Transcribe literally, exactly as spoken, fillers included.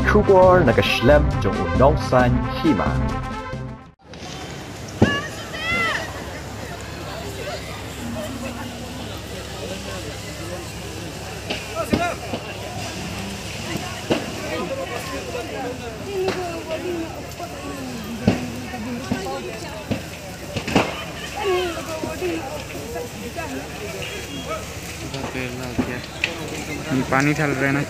Khubor na ka shlem jong u nongsan hima. ये पानी डाल रहे हैं ना।